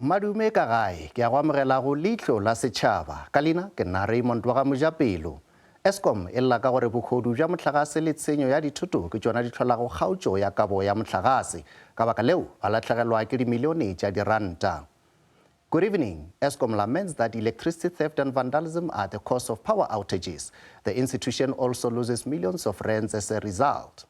Madume ka gae, ke a go amogela go Leihlo la Setšhaba. Ka leina ke nna Raymond wa ga Mojapelo. Eskom e lla ka gore bohodu bja mohlagase le tshenyo ya dithoto ke tšona di hlolago kgaotšo ya kabo ya mohlagase. Ka baka leo, ba lahlegelwa ke dimilione tša diranta. Good evening. Eskom laments that electricity theft and vandalism are the cause of power outages. The institution also loses millions of rands as a result.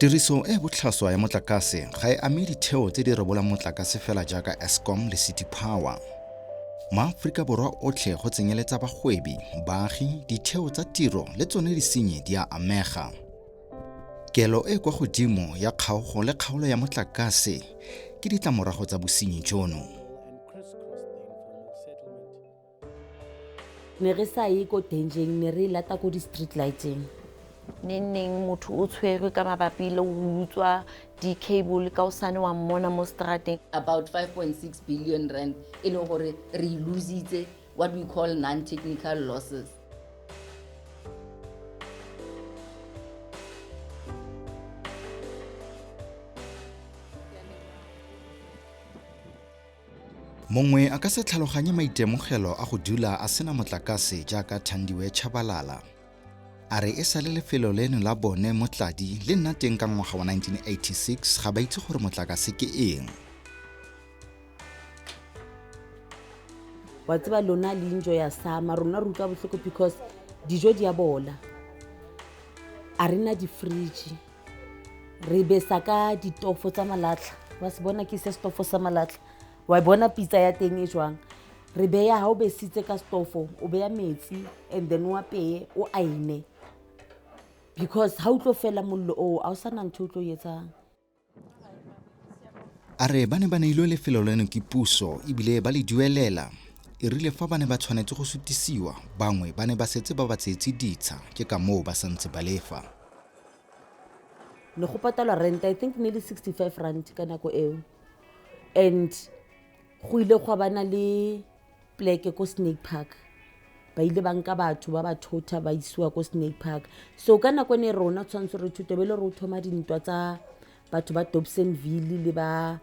Tiriso e e botlhaswa ya motlakase ga e ame ditheo tse di rebolang motlakase fela jaaka Eskom le City Power. MaAforika Borwa otlhe go tsenyeletsa bagwebi, baagi, ditheo tsa tiro le tsone disenyi di a amega. Kelo e e kwa godimo ya kgaogo le kgaolo ya motlakase ke ditlamorago tsa bosenyi jono. Ne re sa ye ko dangeng, ne re e lata ko di-street lighteng. Neng neng motho o tshwerwe ka mabapi le go utswa di-cable, ka osane wa mmona mo strateng. About 5.6 billion rand e leng gore re e lositse, what we call non-technical losses. Mongwe a ka se tlhaloganye maitemogelo a go dula a sena motlakase jaaka Thandiwe Chabalala. A re e sale lefelo leno la bone mo Tladi le nna teng ka ngwaga wa 1986 ga ba itse gore motlakase ke eng. Wa tseba lona le enjoya summer, rona re utlwa bohloko because dijo di a bola, a re na di-fridge, re besa ka ditofo tsa malatlha. Wa se bona ke se setofo sa malatlha, wa bona pitsa ya teng e jwang. Re beya, ha o besitse ka setofo o beya metsi and then o apeye o aine, because ha o tlo fela mollo oo a o sana ntho o tlo etsang. A re ba ne ba neilwe lefelo leno ke puso ebile ba le duelela. E rile fa ba ne ba tshwanetse go sutisiwa, bangwe ba ne ba setse ba ba tseetse ditsha, ke ka moo ba santse ba lefa. Ne go patalwa rent, I think ne le 65 rand ka nako eo, and go ile gwa bana le pleke ko Snake Park, ba ile ba nka batho ba ba thotha ba isiwa ko Snake Park. So ka nako ne rona tshwanetse re thute be le re o thoma dintwa tsa batho ba Dobsonville le ba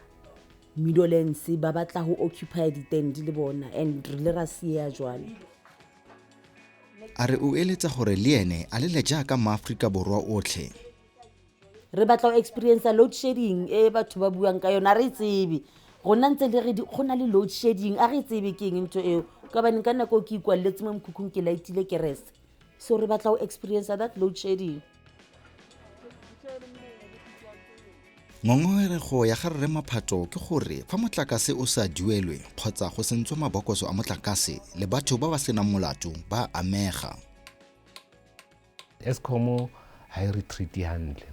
Meadowlands ba batla go occupy ditende le bona, and re ile ra siea jwalo. A re o eletsa gore le ene a lele jaaka maAforika Borwa otlhe. Re batla go experience load shedding e batho ba buang ka yona, a re tsebe rona ntse le re go na le load shedding, a re tsebe ke eng ntho eo, ka baneng ka nako ke ikwaletse mo mokhukhung ke lightile kerese. So re batla go experience that load shedding. Ngongorego ya ga Rre Maphato ke gore fa motlakase o sa duelwe kgotsa go sentswe mabokoso a motlakase, le batho ba ba senang molato ba amega. Eskom ha e re treat hantle.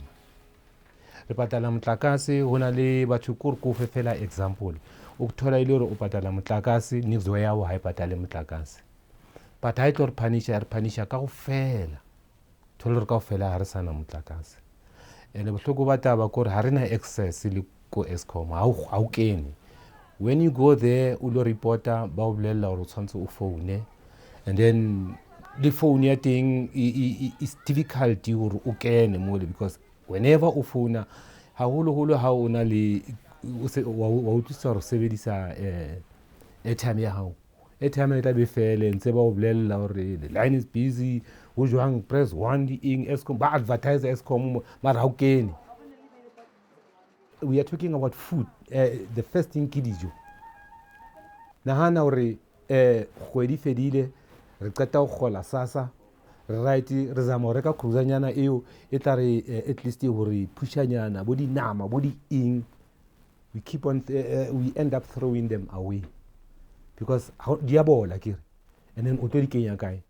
Re patala motlakase, ho na le batho ko re ko fe fela example. O thola ile hore o patala motlakase, next door ya hao ha e patale motlakase. But ha e tlo re punisha, re punisha ka go fela. Thole re kaofela ha re sana motlakase. Ene bohloko ba taba ke hore ha re na access le ko Eskom, ha o kene. When you go there o lo reporta, ba o bolella hore o tshwanetse o phone, and then le phone ya teng is difficult hore o kene mole, because whenever o founa haholoholo ha o na le wa utlwisisa hore o sebedisa airtime ya hao, airtime e tla be fele ntse ba o bolella hore the line is busy, ho jwang, press 1 di eng, Eskom ba advertise Eskom mara ha o kene. We are talking about food. The first thing ke dijo. Nahana hore kgwedi fedile, re qeta ho kgola SASSA, re right, re zama ho reka cruisernyana eo e tla re at least hore phushanyana bo dinama bo di eng. We keep on, we end up throwing them away because di a bola ke re, and then o tlo di kenya kae?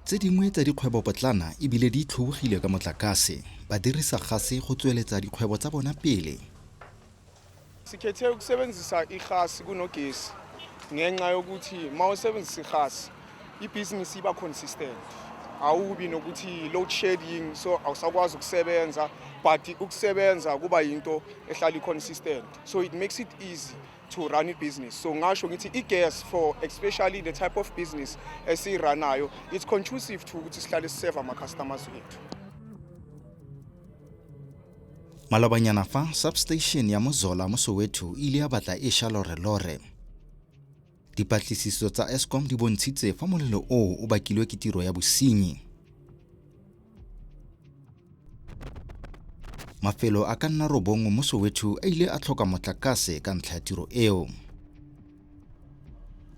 Tse dingwe tsa dikgwebopotlana ebile di itlhobogile ka motlakase, ba dirisa gase go tsweletsa dikgwebo tsa bona pele. Sikhethe ukusebenzisa irhasi kunogesi ngenxa yokuthi uma usebenzisa irhasi ibhizinisi iba consistent, awubi nokuthi load shedding, so awusakwazi ukusebenza, but ukusebenza kuba yinto ehlala i-consistent, so it makes it easy to run i-business. So ngasho ngithi i-gas for especially the type of business esiyiranayo, it's conducive to ukuthi sihlale siseva ama-customers wethu. Malobanyana fa substation ya Mozola mo Soweto e ile ya batla e sha lorelore. Dipatlisiso tsa Eskom di bontshitse fa molelo oo o bakilwe ke tiro ya bosenyi. Mafelo a ka nna robongwe mo Soweto a ile a tlhoka motlakase ka ntlha ya tiro eo.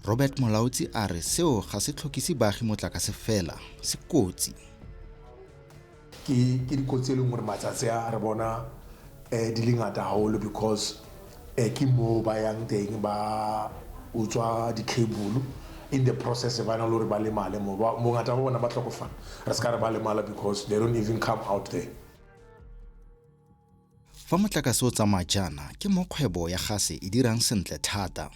Robert Molautsi a re seo ga se tlhokise baagi motlakase fela, se kotsi. Ke dikotsi e leng gore matsatsi a re bona di le ngata haholo because ke moo ba yang teng ba utswa di-cable. In the process ba na le gore ba lemale mo, bongata ba bona ba tlhokofala, re se ka re ba lemala because they don't even come out there. Fa motlakase o tsamaya jaana ke mo kgwebo ya gase e dirang sentle thata.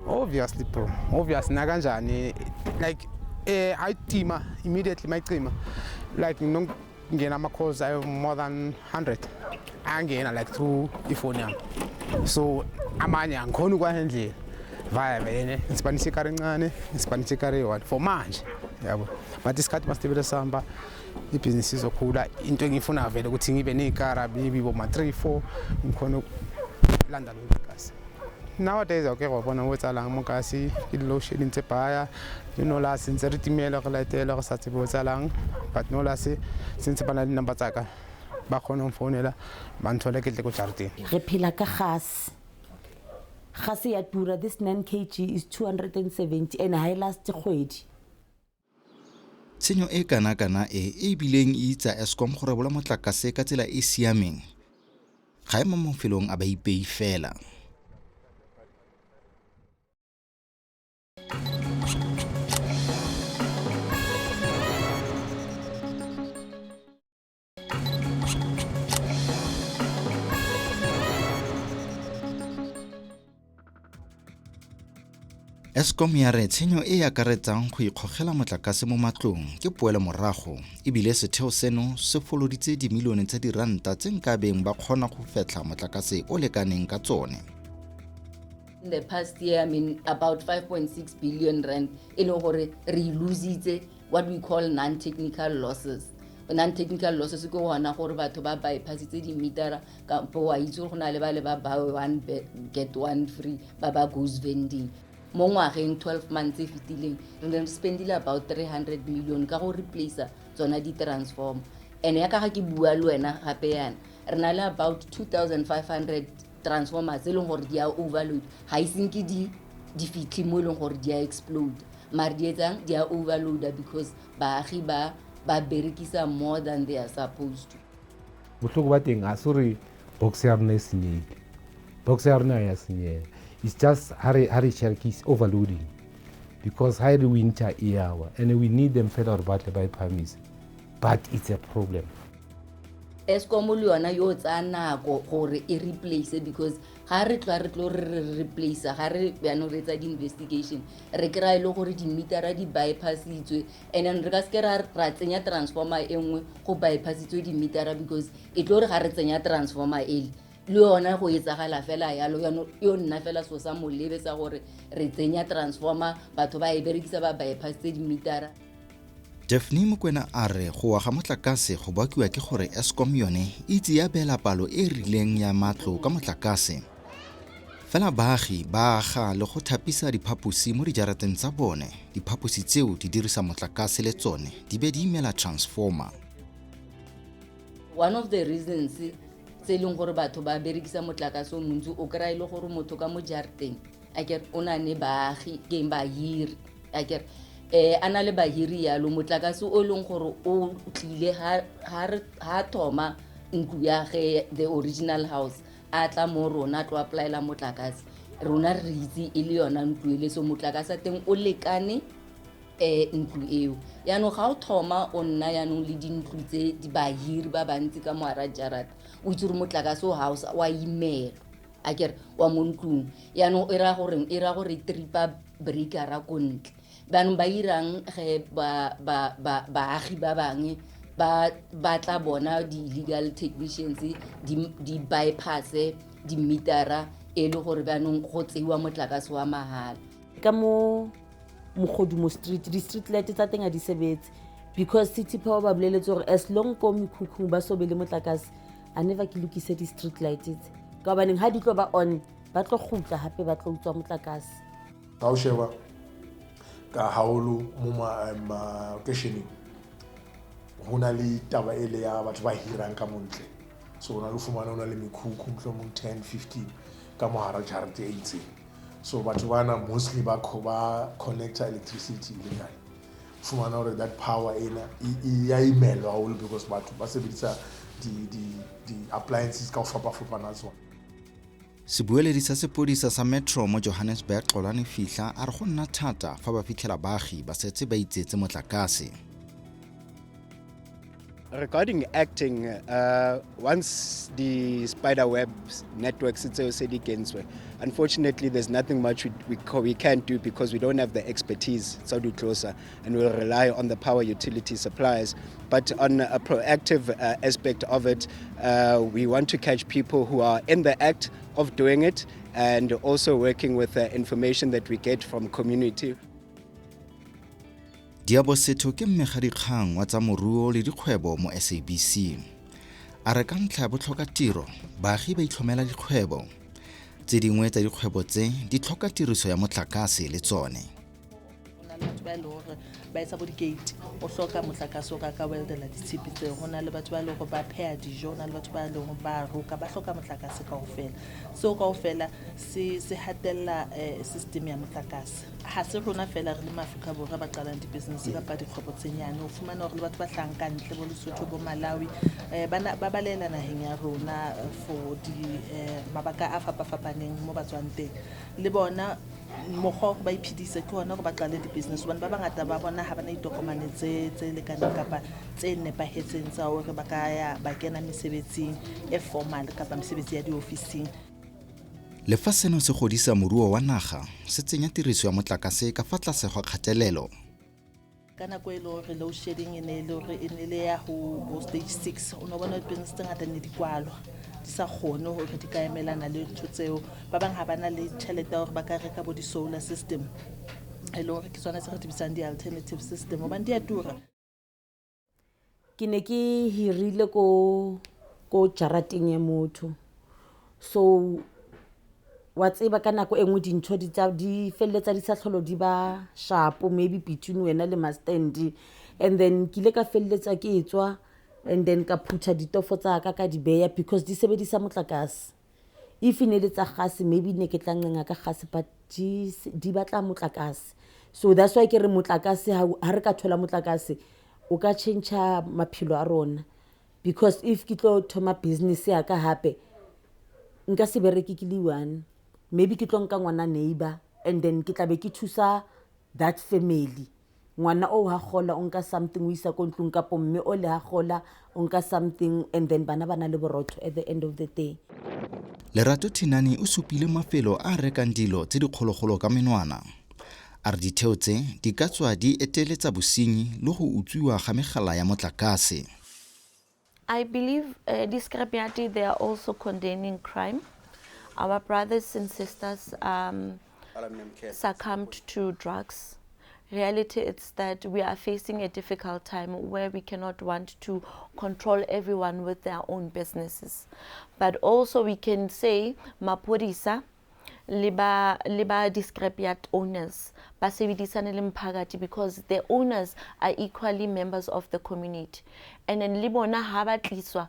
Obviously bro, obvious nakanjani, like ayitima immediately mayicima, like ngingena ama-calls ayo more than 100 angena like through ifoni yami, so amanye angikhoni ukwahendlela vaya vele ngispanisa ikari encane, ngispanisa ikari eyi-one for manje yabo, but isikhathi masitibele sihamba ibhizinisi izokhula. Into engiyifuna vele ukuthi ngibe ney'kara maybe boma-3 4 ngikhona ukulanda lo kasi. Nowadays okay go bona o tsalang mo kasi ke di-load shedding tse baya la sentse re timela re latela re sa tsebe o tsalang, but no la se sentse ba na le number tsaka ba kgone go founela ba nthole ke tle ko jarateng. Re phela ka gas, gas ya tura. This 9 kg is 270 and ha e last kgwedi. Tshenyo e kana-kana e e bileng e itsa Eskom go rebola motlakase ka tsela e e siameng ga e mo mafelong a baipei fela. Eskom ya re tshenyo e e akaretsang go ikgogela motlakase mo matlong ke poelomorago, ebile setheo seno se foloditse dimilione tsa diranta tse nkabeng ba kgona go fetlha motlakase o lekaneng ka tsone. In the past year, I mean, about 5.6 billion rand e leng gore re e lositse, what we call non-technical losses. Non-technical losses ke gona gore batho ba bypassitse dimetera, kampo wa itse go na le ba le ba buy one get one free, ba ba goes vending. Mo ngwageng 12 months e fetileng re ne re spendile about 300 million ka go replace tsona di-transformer, and ya ka ga ke bua le wena gape yana re na le about 2500 transformers tse e leng gore di a overload, ga iseng ke di fitlhe mo e leng gore di a explode, mare di etsang di a overloada because baagi ba berekisa more than they are supposed to. Bohloko ba teng a se gore box ya rona e senyehile, box ya rona ya senyeha, it's just ha re check is overloading because ha e le winter e yawa and we need them fela gore ba tle ba e phahamise, but it's a problem. Eskom le yona yo tsaya nako gore e replace because ga re tla re tlo re replace ga re jaanong re etsa di-investigation re kry-a e le gore dimetera di bypassitswe, and then re ka seke ra tsenya transformer e nngwe go bypassitswe dimetera because e tlo re ga re tsenya transformer ele le yona go etsagala fela yalo, jaanong yo nna fela so sa molebe sa gore re tsenya transformer batho ba e berekisa ba bypassitse dimetera. Daphne Mokwena a re go wa ga motlakase go bakiwa ke gore Eskom yone e itse ya beela palo e rileng ya matlo ka motlakase. Fela baagi ba aga le go thapisa diphaposi mo dijarateng tsa bone, diphaposi tseo di dirisa motlakase le tsone di be di imela transformer. One of the reasons tse e leng gore batho ba berekisa motlakase o montsi o kry-a e le gore motho ka mo jarateng akere o na ne baagi keng bahiri akere a na le bahiri yalo, motlakase o leng gore o tlile ha thoma ntlo ya ge the original house a tla mo rona tlo applyela motlakase, rona re itse e le yona ntlo ele, so motlakase teng o lekane ntlo eo. Yaanong ga o thoma o nna yaanong le dintlo tse di bahiri ba bantsi ka moara jarata, o itse gore motlakase o house wa imelwa akere wa mo ntlong, yaanong e raya goreng, e raya gore tripa breakera ko ntle. Jaanong ba irang ge baagi ba bangwe ba tla bona di-illegal technicians di bypasse di-metera e le gore jaanong go tseiwa motlakase wa mahala. Ka mo Mogodumo Street, di-street light tsa teng a di sebetse because City Power ba boleletse gore as long ko mekhukhung ba so be le motlakase A never ke lokise di-street light tse, ka gobaneng ga di tlo ba on, ba tlo gutla gape ba tlo utswa motlakase. Ka o sheba ka haholo mo makeisheneng, ho na le taba ele ya batho ba hirang ka montle. So o na le fumana o na le mekhukhu mohlomong 10 15 ka mohara jarete e itseng. So batho bana mostly ba ba connecta electricity illegally. Fumana hore that power ena e ya imelwa haholo because batho ba sebedisa di-appliances ka ho fapafapana tsona. Sebueledi sa sepodisa sa Metro mo Johannesburg, Xolani Fihla, a re go nna thata fa ba fitlhela baagi ba setse ba itsetse motlakase. Regarding acting, once the spider web networks tseo se di kentswe, unfortunately there's nothing much we can't do because we don't have the expertise tsa di closer, and we'll rely on the power utility suppliers. But on a proactive aspect of it, we want to catch people who are in the act of doing it, and also working with the information that we get from community. Diabo Setho ke mmegadikgang wa tsa moruo le dikgwebo mo SABC. A re ka ntlha ya botlhokatiro, baagi ba itlhomela dikgwebo. Tse dingwe tsa dikgwebo tse di tlhoka tiriso ya motlakase le tsone. Go na le batho ba e leng gore ba etsa bo di-gate, o hloka motlakase o ka weldela ditshipi tseo. Go na le batho ba e leng gore ba pheha dijo, go na le batho ba e leng gore ba roka, ba hloka motlakase kaofela. Seo kaofela se hatella system ya motlakase. Ha se rona fela re le maAfrika Borwa ba qalang di-business kapa dikgwebo tse nyane. O fumana hore le batho ba hlahang ka ntle, bo Lesotho, bo Malawi, ba balela naheng ya rona for di mabaka a fapafapaneng mo ba tswang teng. Le bona mokgwa wa hore ba iphedise ke hona hore ba qale di-business, hobane ba bangata ba bona ha bana ditokomane tse lekaneng kapa tse nepahetseng tsa hore ba ka ya ba kena mesebetsing e formal kapa mesebetsi ya diofising. Le fa seno se godisa moruo wa naga, se tsenya tiriso ya motlakase ka fa tlase ga kgatelelo. Ka nako e le hore load shedding e ne e le hore e ne le ya ho bo stage 6, o no bona di-business tse ngata ne di kwalwa, di sa kgone hore di ka emelana le ntho tseo. Ba bang ha ba na le tjhelete ya hore ba ka reka bo di-solar system, e le hore ke tsona tse re di bitsang di-alternative system, hobane di a tura. Ke ne ke hirile ko jarateng ya motho, so wa tseba ka nako e nngwe dintho di felletsa di sa tlholo di ba sharp, maybe between wena le mastand. And then ke ile ka felletsa ke tswa, and then ka phutha ditofo tsa ka ka di beya because di sebedisa motlakase. If e ne le tsa gase, maybe ne ke tla ncenga ka gase, but di batla motlakase. So that's why ke re motlakase, ha re ka thola motlakase, o ka change maphelo a rona. Because if ke tlo thoma business ya ka hape, nka se bereke ke le one. Maybe ke tlo nka ngwana neighbor, and then ke tla be ke thusa that family. Ngwana o ha gola o nka something o isa ko ntlong, kapo mme o le ha gola o nka something, and then bana ba na le borotho at the end of the day. Lerato Thinane o supile mafelo a rekang dilo tse dikgologolo ka menwana. A re ditheo tse di ka tswa di eteletsa bosenyi le go utswiwa ga megala ya motlakase. I believe this scrapyard, they are also condemning crime. Our brothers and sisters succumbed to drugs. Reality is that we are facing a difficult time where we cannot want to control everyone with their own businesses. But also we can say maphodisa le ba di-scrapyard owners ba sebedisane le mphakathi, because the owners are equally members of the community. And then le bona ha ba tliswa,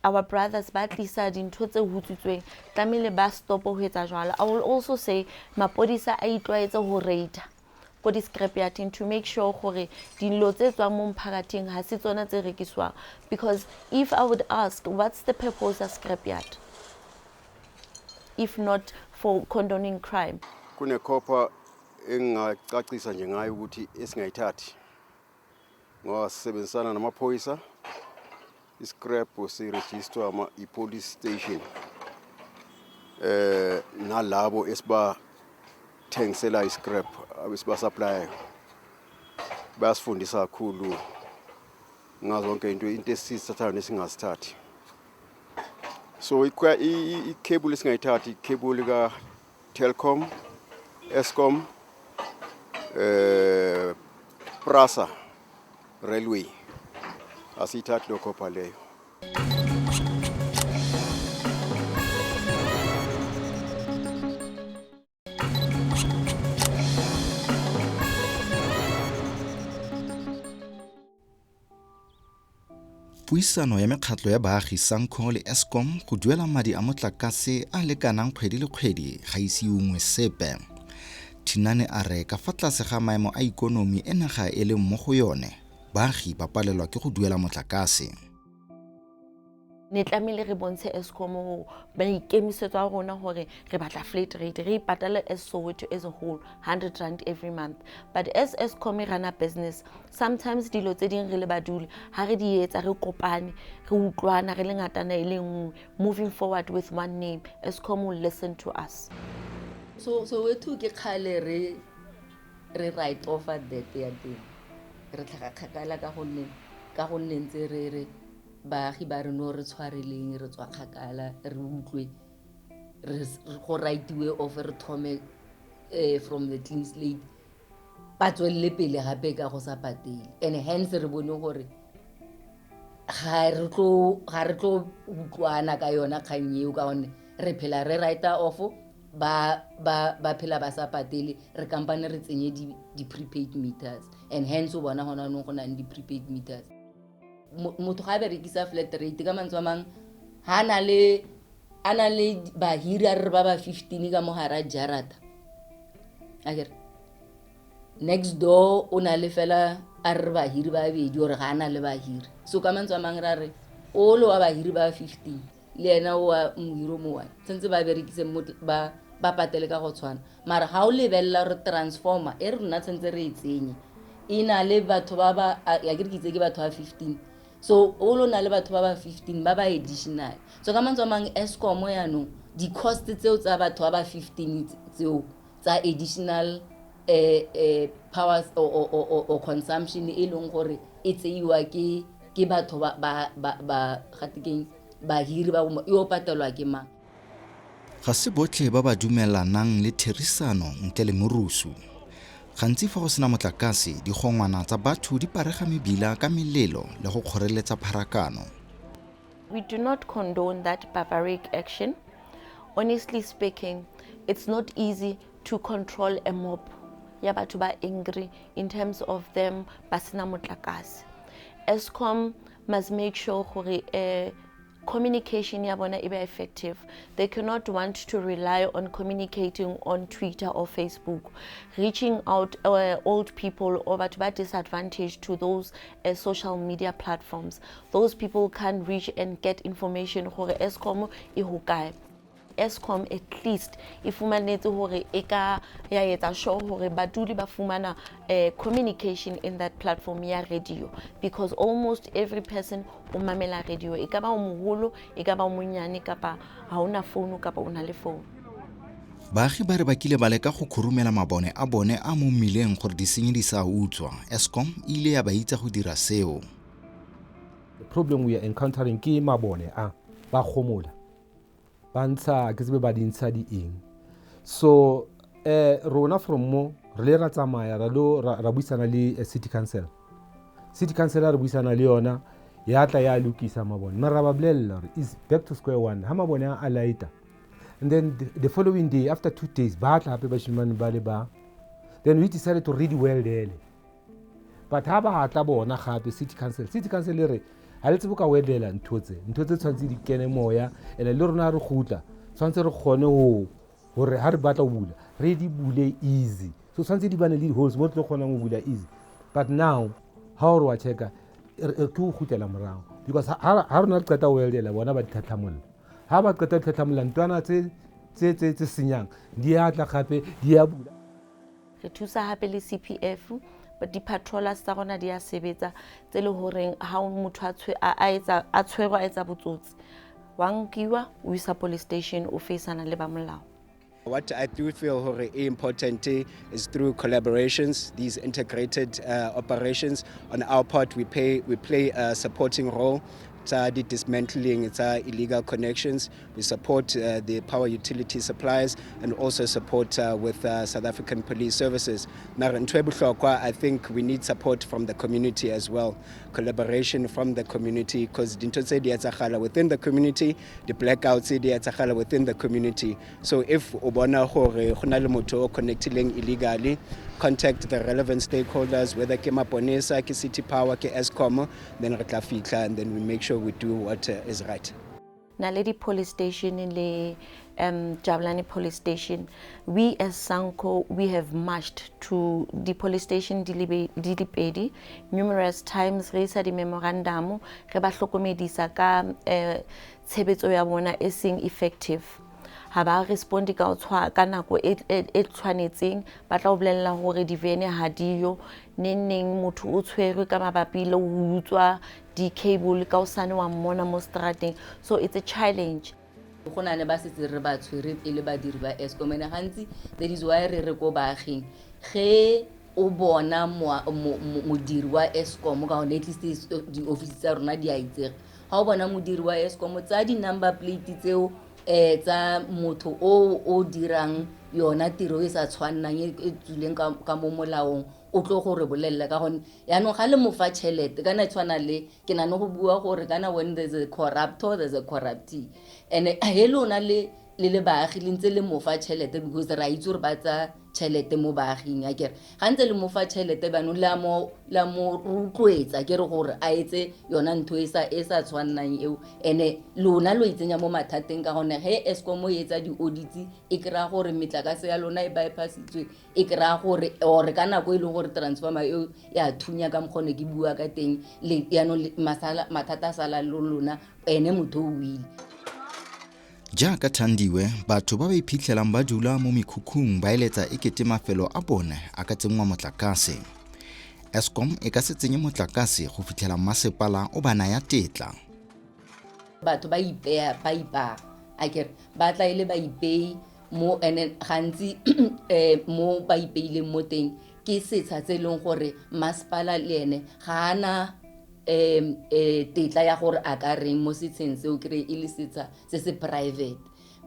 our brothers ba tlisa dintho tse hutswitsweng, tlamehile ba stop ho etsa jwalo. I will also say maphodisa a itlwaetse ho raida ko di-scrapyarding to make sure gore dilo tse tswang mo mphakathing ha se tsona tse rekiswang. Because if I would ask, what's the purpose of scrapyard if not for condoning crime? Kunekhopha engingacacisa nje ngayo ukuthi esingayithathi, ngoba sisebenzisana namaphoyisa. I-scrap siregister ama i-police station, nalabo esibathengisela i-scrap, abesiba-supplyayo, bayasifundisa kakhulu ngazo zonke into esizithathayo nesingazithathi. So i-cable esingayithathi, i-cable ka Telkom, Eskom, Prasa, Railway, asiyithathi lokho leyo. Puisano ya mekgatlho ya baagi SANCO le Eskom go duela madi a motlakase a lekanang kgwedi le kgwedi ga ise e ungwe sepe. Thinane a re ka fa tlase ga maemo a ikonomi e naga e leng mo go yone, baagi ba palelwa ke go duela motlakase. Ne tlamehile re bontshe Eskom maikemisetso a rona gore re batla flat rate, re ipatale as Soweto as a whole R100 every month. But as Eskom e runa business, sometimes dilo tse ding re le baduli ha re di etsa re kopane, re utlwana, re le ngatana e le nngwe, moving forward with one name, Eskom will listen to us. So Soweto ke kgale re write off debt ya teng, re tlhaga kgakala ka gonne ntse re re baagi ba re no re tshwareleng, re tswa kgakala, re utlwe go write-iwe off, re thome from the clean slate, ba tswelele pele gape ka go sa patele. And hence re bone gore ga re tlo utlwana ka yona kgang eo, ka gonne re phela re write off, ba phela ba sa patele. Re kampane re tsenye di-prepaid meters, and hence o bona gona anong go nang di-prepaid meters. Motho ga a berekisa flat rate, ka mantswe a mangwe, ga a na le bahiri, a re re ba ba 15 ka mo gara jarata, akere next door o na le fela, a re re bahiri ba babedi, ore ga a na le bahiri. So ka mantswe a mangwe, ra re ole wa bahiri ba 15 le ena wa mohiri o mo one tshwanetse ba berekise ba patele ka go tshwana. Mara ga o lebelela gore transformer e re rona tshwanetse re e tsenye e na le batho ba ba ya ke re ke itse ke batho ba 15, so o lo na le batho ba ba 15 ba ba additional. So ka mantswe a mangwe, Eskom yaanong di-cost tseo tsa batho ba ba 15 tseo tsa additional power or consumption e leng gore e tseiwa ke batho ba gate keng, bahiri ba e o patelwa ke mang? Ga se botlhe ba ba dumelanang le therisano ntle le morusu. Gantsi fa go sena motlakase, digongwana tsa batho di parega mebila ka melelo le go kgoreletsa pharakano. We do not condone that barbaric action. Honestly speaking, it's not easy to control a mob ya batho ba angry in terms of them ba sena motlakase. Eskom must make sure gore communication ya bona e be effective. They cannot want to rely on communicating on Twitter or Facebook, reaching out old people or batho ba disadvantaged to those social media platforms. Those people can reach and get information gore Eskom e hokae. Eskom at least e fumanetse hore e ka ya etsa sure hore baduli ba fumana communication in that platform ya radio, because almost every person o mamela radio, e ka ba o moholo, e ka ba o monyane, kapa ha ona phone kapa o na le phone. Baagi ba re ba kile ba leka go khurumela mabone a bone a mo mmileng gore disenyi di sa utswa. Eskom e ile ya ba itsa go dira seo. The problem we are encountering ke mabone a ba gomola, ba ntsha, ke tsebe ba di ntsha di eng. So rona from mo re le ra tsamaya ra lo ra buisana le city council. City council re buisana le yona, ya tla ya lokisa mabone, mara ra ba bolella hore is back to square one. Ha mabone a lighta and then the following day, after 2 days, ba tla hape bashimane ba le ba. Then we decided to re weldele, but ha ba tla bona gape city council e re ha le tsebe ka weldela ntho tse tshwanetse di kene moya, ene le rona re gutla tshwanetse re kgone ho hore ha re batla ho bula re di bule easy. So tshwanetse di bane le di-holes mo re tlo kgonang ho bula easy. But now ha o re wa checka, ke go kgutlela morago, because ha rona re qeta ho weldela, bona ba di tlhatlhamolla. Ha ba qeta ho tlhatlhamolla, ntwana tse senyang di a tla gape di a bula. Re thusa hape le CPF, but di-patrollers tsa rona di a sebetsa, tse le horeng ha motho a tshwerwe a etsa botsotsi, wa nkiwa o isa police station, o faceana le ba molao. What I do feel hore e important is through collaborations, these integrated operations. On our part, we play a supporting role. Tsa di dismantling tsa illegal connections. We support the power utility suppliers and also support with South African Police Services. Mara ntho e bohlokwa, I think we need support from the community as well. Collaboration from the community, because dintho tse di etsagala within the community, the blackouts di etsagala within the community. So if o bona hore go na le motho o connectileng illegally, contact the relevant stakeholders, whether ke maponesa, ke City Power, ke Eskom, then re tla fitlha and then we make sure we do what is right. Naledi Police Station le Jabulani Police Station. We as SANCO, we have marched to the police station di le pedi numerous times, re isa di-memorandum, re ba hlokomedisa ka tshebetso ya bona e seng effective. Ha ba responde ka ka nako e e tshwanetseng, ba tla o bolella hore divene ha diyo, neng neng motho o tshwerwe ka mabapi le ho utswa di-cable, ka hosane wa mmona mo strateng. So it's a challenge. Go na le ba setse re ba tshwere e le badiri ba Eskom, ene gantsi that is why re re ko baaging, ge o bona modiri wa Eskom, ka gone at least di-office tsa rona di a itsege, ga o bona modiri wa Eskom, tsa di-number plate tseo tsa motho o o dirang yona tiro e sa tshwannang, e tswileng ka mo molaong, o tlo go re bolelela, ka gonne yaanong ga le mo fa tšhelete, kana e tshwana le ke nane go bua gore kana when there's a corruptor, there's a corruptee. And he lona le baagi le ntse le mo fa tšhelete, because re a itse gore ba tsa tšhelete mo baaging, a kere ga ntse le mo fa tšhelete, banong le a mo rotloetsa ke re gore a etse yona ntho e sa tshwannang eo. And-e lona lo itsenya mo mathateng, ka gonne ge Eskom e etsa di-audits, e kry-a gore metlakase ya lona e bypassitswe, e kry-a gore or ka nako e leng gore transformer eo ya thunya ka mokgone ke bua ka teng le yaanong mathata a sala le lona, ene motho o ile. Jaaka Thandiwe, batho ba ba iphitlhelang ba dula mo mekhukhung ba eletsa e kete mafelo a bone a ka tsenngwa motlakase. Eskom e ka se tsenye motlakase go fitlhela masepala o ba naya tetla. Batho ba ipeya, ba ipaa, akere ba tla e le baipei mo, and then gantsi mo ba ipeileng mo teng ke setsha tse e leng gore masepala le ene ga ana tetla ya gore a ka reng mo setsheng seo, kry e le setsha se se private.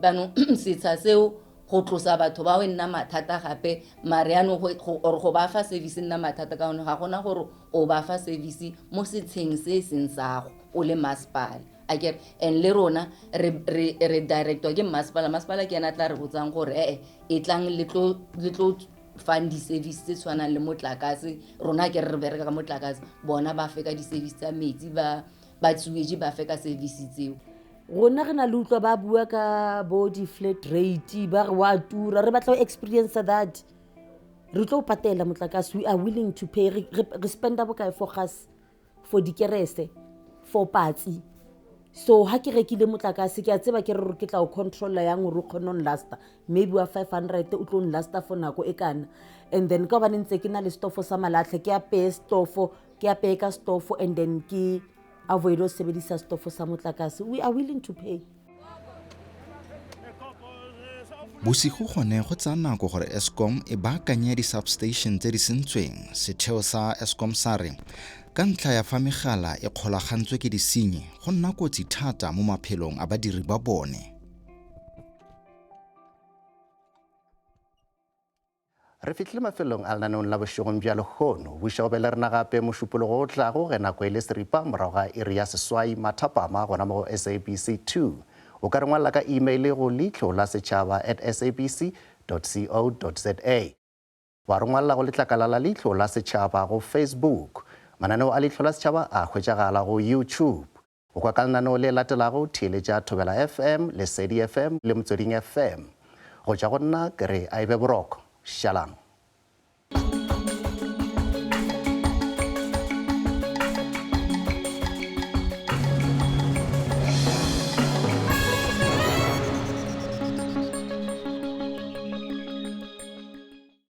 Banong setsha seo, go tlosa batho bao e nna mathata gape, mare yaanong or go ba fa service e nna mathata, ka gonne ga gona gore o ba fa service mo setsheng se e seng sago o le masepala, akere. And le rona re directwa ke masepala. Masepala ke ena a tla re botsang gore ee, e tlang le tlo fang di-service tse tshwanang le motlakase. Rona ke re bereka ka motlakase, bona ba fe ka di-service tsa metsi, ba sewage, ba fe ka service tseo. Rona re na le utlwa ba bua ka bo di-flat rate, ba re wa tura. Re batla go experience that re tlo patela motlakase. We are willing to pay. Re spenda bokae for gas, for dikerese, for patsi? So ha ke rekile motlakase, ke a tseba ke re gore ke tla o controlla yang gore o kgone go lasta maybe wa 500, o tlo nlasta for nako e kana. And then ka gobane ntse ke na le stofo sa malatlhe, ke apeye stofo, ke apeye ka stofo, and then ke avoid ho sebedisa stofo sa motlakase. We are willing to pay. Bosigo gone go tsaya nako gore Eskom e baakanye di-substation tse di sentsweng. Setheo sa Eskom sa re ka ntlha ya fa megala e kgolagantswe ke disenyi, go nna kotsi thata mo maphelong a badiri ba bone. Re fitlhile mafelong a lenaneong la bošegong bja lehono. Buša go be le rena gape mošupologo o tlago ge nako e le seripa morago ga iri ya 8 mathapama, gona mo go SABC 2. O ka re ngwalela ka email go leitlho la setšhaba@sabc co za, wa re ngwalela go letlakala la Leihlo la Setšhaba go Facebook. Mananeo a Leihlo la Setšhaba a hwetšagala go YouTube. O kwa ka lenaneo le latelago, theeletša Thobela FM, Lesedi FM le Motsweding FM. Go tšwa go nna ke re a e be boroko. Šalang.